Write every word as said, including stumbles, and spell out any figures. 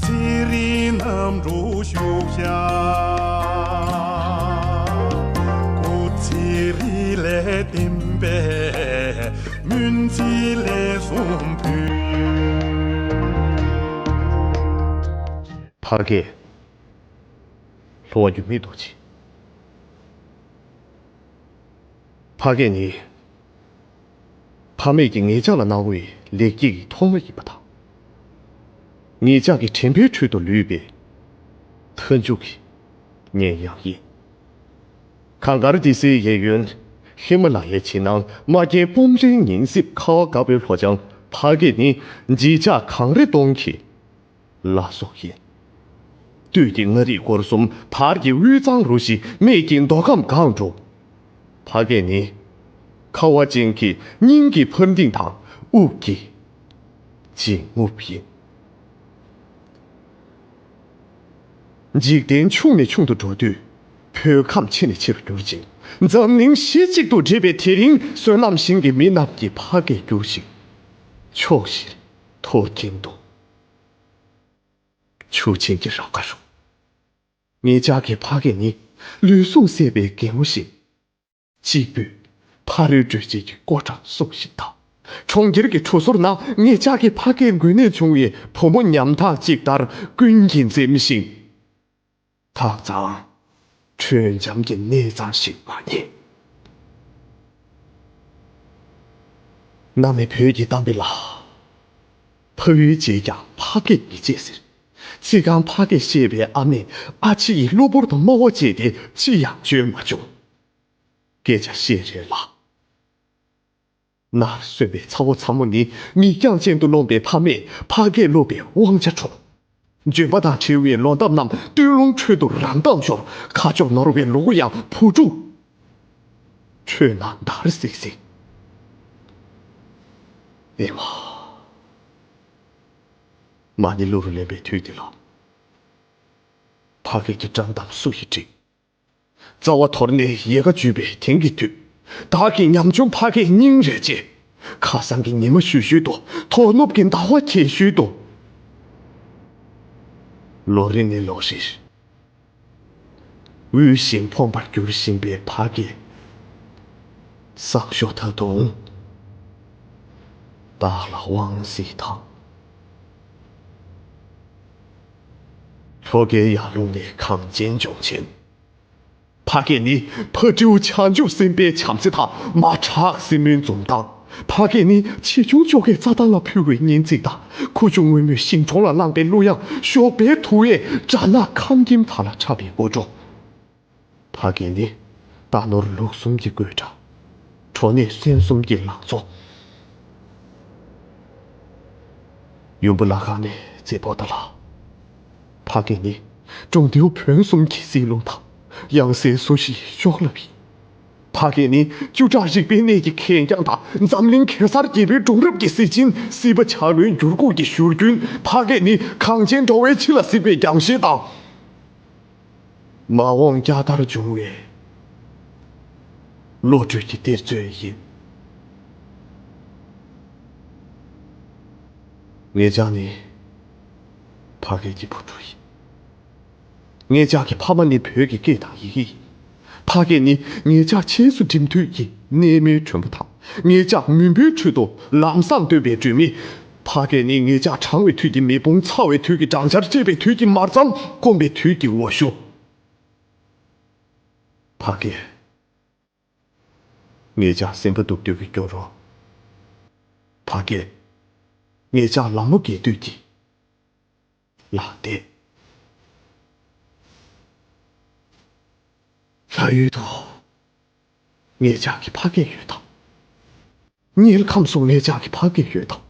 ཚེ་རིང་རྣམ་གྲོལ་ཤོག་ཤག་སྐུ་ཚེ་རིང་ལས་བརྟེན་པའི་སྨོན་ཚིག་ལེགས་གསུང་ཕུལ། ཕ་སྐད། ལྷོ་བ་འགྱུར་མེད་རྡོ་རྗེ། ཕ་སྐད་ནི། ཕ་མེས་ཀྱིས་ངེད་ཅག་ལ་གནང་བའི་ལེགས་སྐྱེས་ཀྱི་ཐོག་མ་ཡིན་པ་དང་། ངེད་ཅག་གི་དྲན་པའི་ཁྲོད་དུ་ལུས་པའི་མཐའ་མཇུག་གི་ཉེ་ཡང་ཡིན། གངས་དཀར་ཏི་སེའི་གཡས་གཡོན་ཧི་མ་ལ་ཡའི་ཕྱི་ནང་རྨ་རྒྱལ་སྤོམ་རའི་ཉིན་སྲིབ་ཁ་བ་དཀར་པོའི་ལྷོ་བྱང་ཕ་སྐད་ནི་བརྗིད་ཆགས་གངས་རི་སྟོང་གི་བླ་སྲོག་ཡིན། སྟོད་ཀྱི་མངའ་རིས་སྐོར་གསུམ་བར་གྱི་དབུས་གཙང་རུ་བཞི་སྨད་ཀྱི་མདོ་ཁམས་སྒང་དྲུག་ཕ་སྐད་ནི། ཁ་བ་ཅན་གྱི་སྙིང་གི་འཕར་ལྡིང་དང་དབུགས་ཀྱི་འབྱིན་རྔུབ་ཡིན། འཇིག་རྟེན་ཆུང་ནས་ཆུང་དུ་འགྲོ་དུས། བོད་ཁམས་ཆེ་ནས་ཆེ་རུ་གྱུར་ཅིང་། འཛམ་གླིང་གཞི་གཅིག་ཏུ་འདྲེས་པའི་དེ་རིང་བསོད་ནམས་ཞིང་གི་མི་རྣམས་ཀྱི་ཕ་སྐད་གྱུར་ཞིང་། ཕྱོགས་བཞིར་ཐོར་གྱིན་འདུག་ཆུ་ཆེན་གྱི་རབ་ཁ་རུ། ངེད་ཅག་གི་ཕ་སྐད་ནི་ལུས་ཟུངས་ཟད་པའི་རྒན་མོ་ཞིག་གཅིག་པུས་ཕ་རོལ་སྤྲོད་བྱེད་ཀྱི་སྐོར་བྲང་སྲུང་བཞིན་དང་། གྲོང་ཁྱེར་གྱི་གྲུ་ཟུར་ན་ངེད་ཅག་གི་ཕ་སྐད་འགོས་ནད་བྱུང་བའི་བུ་མོ་ཉམ་ཐག་ཅིག་ལྟར་ཀུན་གྱིས་འཛེམ་ཞིང་། ཐག་ཚང་། འཕྲོད་འཇམ་གྱི་གནས་གཙང་ཞིག་མ་རྙེད། གནའ་མི་བོད་ཀྱི་གཏམ་དཔེ་ལ། ཕ་ཡུལ་གཅེས་ཀྱང་ཕ་སྐད་ཉེས་བྱེད་ཟེར། ཚིག་རྐང་ཕ་སྐད་བཤད་པའི་ཨ་མས་ཨ་ཕྱི་ཡི་གློ་བུར་དུ་སྨྲ་བ་བཅད་དེ་ཅི་ཡང་བརྗོད་མ་བྱུང་། སྐད་ཆ་བཤད་རེད་ལ། ནར་སོན་པའི་ཚ་བོ་ཚ་མོ་ནི་མིག་རྒྱང་ཅན་དུ་རློམ་པའི་ཕ་མས་ཕ་སྐད་སློབ་པའི་དབང་ཆ་འཕྲོག་ལྗོན་པ་དང་བྲལ་བའི་ལོ་འདབ་རྣམས་སྟོད་རླུང་ཁྲོད་དུ་རང་འདམ་ཤོར། ཁ་ཕྱོགས་ནོར་བའི་ལུ་གུ་ཡང་བུ་ཕྲུག་ཁྲོད་ན་འདར་སིག་སིག་ཨེ་མ། མ་ཎི་གླུ་རུ་ལེན་པའི་དུས་འདི་ལ། ཕ་སྐད་ཀྱི་བཀྲག་མདངས་སུ་ཡིས་འགྲིག་རྩ་བ་དོར་ནས་ཡལ་ག་འཇུས་པའི་དེང་གི་དུས། བདག་གི་ཉམ་ཆུང་ཕ་སྐད་སྙིང་རེ་རྗེ། ཁ་སང་གི་ཉི་མ་ཞུ་ཞུ་དུ། དོ་ནུབ་ཀྱི་ཟླ་བ་གྱེས་ཞུ་དུ། ལོ་རེ་ནས་ལོ་རེར། དབུལ་ཞིང་ཕོངས་པར་འགྱུར་བཞིན་པའི་ཕ་སྐད། སང་ཞོགས་ད་དུང་བདག་ལ་དབང་སྲིད་དང་། ལྷོ་ཁའི་ཡར་ཀླུང་ནས་གངས་ཅན་ལྗོངས་ཆེན། ཕ་སྐད་ནི་ཕ་སྤྲེའུ་བྱང་ཆུབ་སེམས་དཔའི་བྱམས་བརྩེ་དང་མ་བྲག་སྲིན་མོའི་འཛུམ་མདངས། ཕ་སྐད་ནི་ཆེ་ཆུང་ཅོག་གེའི་རྩྭ་ཐང་ལ་ཕུལ་བའི་སྙན་ཚིག་དང་ཁུ་བྱུག་སྔོན་མོའི་ཞིང་གྲོང་ལ་བླངས་པའི་གླུ་དབྱངས། ཞོགས་པའི་དུ་བས་སྦྲ་ནག་ཁམ་གྱིམ་དག་ལ་འཁྲབ་པའི་སྒོ་འགྲོ། ཕ་སྐད་ནི་རྟ་ནོར་ལུག་གསུམ་གྱི་དགོད་སྒྲ། གྲོ་ནས་སྲན་གསུམ་གྱི་ལང་ཚོ། ཡུམ་བུ་ལ་ཁང་ནས་རྩེ་པོ་ཏ་ལ། ཕ་སྐད་ནི་གྲོང་རྡེའུ་བོན་གསུམ་གྱི་བསིལ་རླུང་དང་། གཡང་སའི་སོ་ཞིའི་གཤོག་རླབས་ཡིན། ཕ་སྐད་ནི་བཅུ་ཕྲག་རིག་པའི་གནས་ཀྱི་གད་རྒྱངས་དང་། འཛམ་གླིང་གེ་སར་རྒྱལ་པོའི་སྒྲུང་རབས་ཀྱི་གཟི་བྱིན། སྲིད་པ་བྱ་རྒོད་འགྱུར་ཁུག་གི་བཞུར་རྒྱུན། ཕ་སྐད་ནི་གངས་ཅན་འགྲོ་བའི་འཆི་ལ་གཟིགས་པའི་རྒྱང་ཤེལ་དང་། མ་འོངས་རྒྱལ་དར་འབྱུང་བའི་བློ་གྲོས་ཀྱི་གཏེར་མཛོད་ཡིན། ངེད་ཅག་ནི་ཕ་སྐད་ཀྱི་བུ་ཕྲུག་ཡིན། ངེད་ཅག་གི་ཕ་མ་ནི་བོད་ཀྱི་སྐད་དང་ཡི་གེ་ཡིན། ཕ་སྐད་ནི་ངེད་ཅག་ཆེས་སུ་འགྲིམ་དུས་ཀྱི་གནས་མལ་དྲོན་པོ་དང་། ངེད་ཅག་མུན་པའི་ཁྲོད་དུ་ལམ་སང་སྟོན་པའི་སྒྲོན་མེ། ཕ་སྐད་ནི་ངེད་ཅག་གྲང་བའི་དུས་ཀྱི་མེ་དཔུང་། ཚ་བའི་དུས་ཀྱི་སྦྲང་ཆར། བཀྲེས་པའི་དུས་ཀྱི་མར་རྩམ། སྐོམ་པའི་དུས་ཀྱི་འོ་ཞོ། ཕ་སྐད། ངེད་ཅག་སེམས་པ་སྡུག་དུས་ཀྱི་སྐྱོ་རོ། ཕ་སྐད། ངེད་ཅག་ལ་མོ་རྒས་དུས་ཀྱི་ལག་བརྡ། ལྷ་ཡུལ་དུ་ངེད་ཅག་གི་ཕ་སྐད་ཡོད་དམ། དམྱལ་ཁམས་སུ་ངེད་ཅག་གི་ཕ་སྐད་ཡོད་དམ།